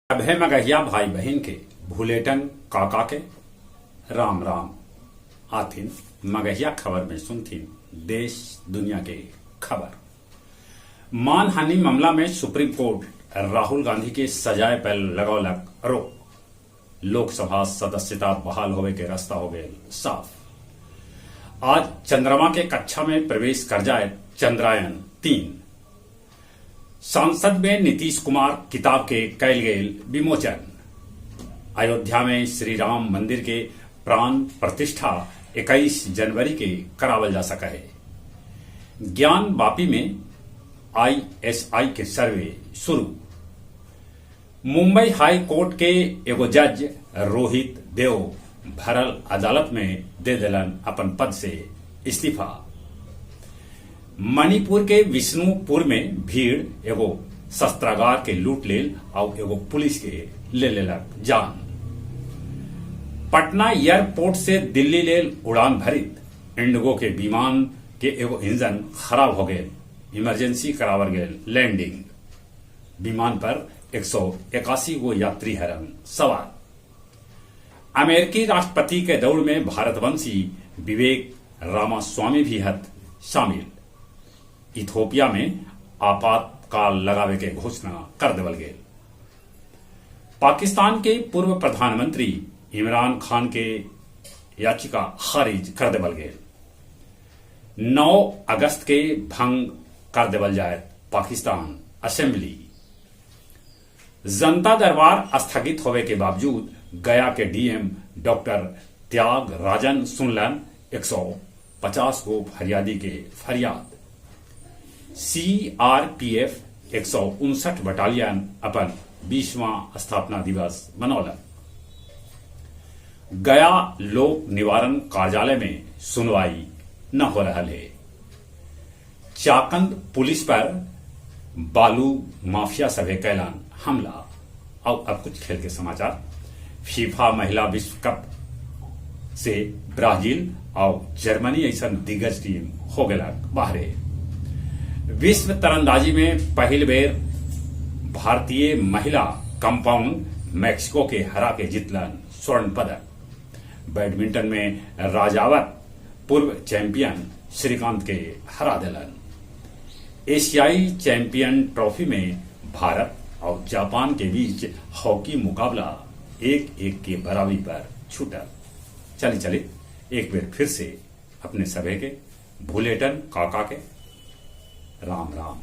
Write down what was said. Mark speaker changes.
Speaker 1: सभे मगहिया भाई बहिन के भुलेटन काका के राम राम। आथिन मगहिया खबर में सुनथिन देश दुनिया के खबर। मानहानि मामला में सुप्रीम कोर्ट राहुल गांधी के सजाए पर लगौलक रोक। लोकसभा सदस्यता बहाल होवे के रास्ता हो गेल साफ। आज चंद्रमा के कक्षा में प्रवेश कर जाए चंद्रयान 3। संसद में नीतीश कुमार किताब के कैल गेल विमोचन। अयोध्या में श्री राम मंदिर के प्राण प्रतिष्ठा 21 जनवरी के करावल जा सका है। ज्ञान वापी में आईएसआई के सर्वे शुरू। मुंबई हाई कोर्ट के एगो जज रोहित देव भरल अदालत में दे देलन अपन पद से इस्तीफा। मणिपुर के विष्णुपुर में भीड़ एगो शस्त्रागार के लूट लेल आउ एगो पुलिस के ले लेलक जान। पटना एयरपोर्ट से दिल्ली लेल उड़ान भरित इंडिगो के विमान के एगो इंजन खराब हो गेल, इमरजेंसी करावल गेल लैंडिंग। विमान पर 181 गो यात्री हरन सवार। अमेरिकी राष्ट्रपति के दौड़ में भारतवंशी विवेक रामास्वामी भी हथ शामिल। इथोपिया में आपातकाल लगावे के घोषणा कर देवल गेल। पाकिस्तान के पूर्व प्रधानमंत्री इमरान खान के याचिका खारिज कर देवल गेल। 9 अगस्त के भंग कर देवल जाए पाकिस्तान असेंबली। जनता दरबार स्थगित होवे के बावजूद गया के डीएम डॉक्टर त्याग राजन सुनलन 150 गो फरियादी के फरियाद। सीआरपीएफ 159 बटालियन अपन 20वां स्थापना दिवस मनौलक। गया लोक निवारण कार्यालय में सुनवाई न हो रहा है। चाकंद पुलिस पर बालू माफिया सभे कैलान हमला। और अब कुछ खेल के समाचार। फीफा महिला विश्व कप से ब्राजील और जर्मनी ऐसा दिग्गज टीम हो गया बाहरे। विश्व तीरंदाजी में पहली बेर भारतीय महिला कंपाउंड मैक्सिको के हरा के जीतलन स्वर्ण पदक। बैडमिंटन में राजावत पूर्व चैंपियन श्रीकांत के हरा दिलन। एशियाई चैंपियन ट्रॉफी में भारत और जापान के बीच हॉकी मुकाबला 1-1 के बराबरी पर छूटल। चली चली एक बार फिर से अपने सभे के भुलेटन काका के राम राम।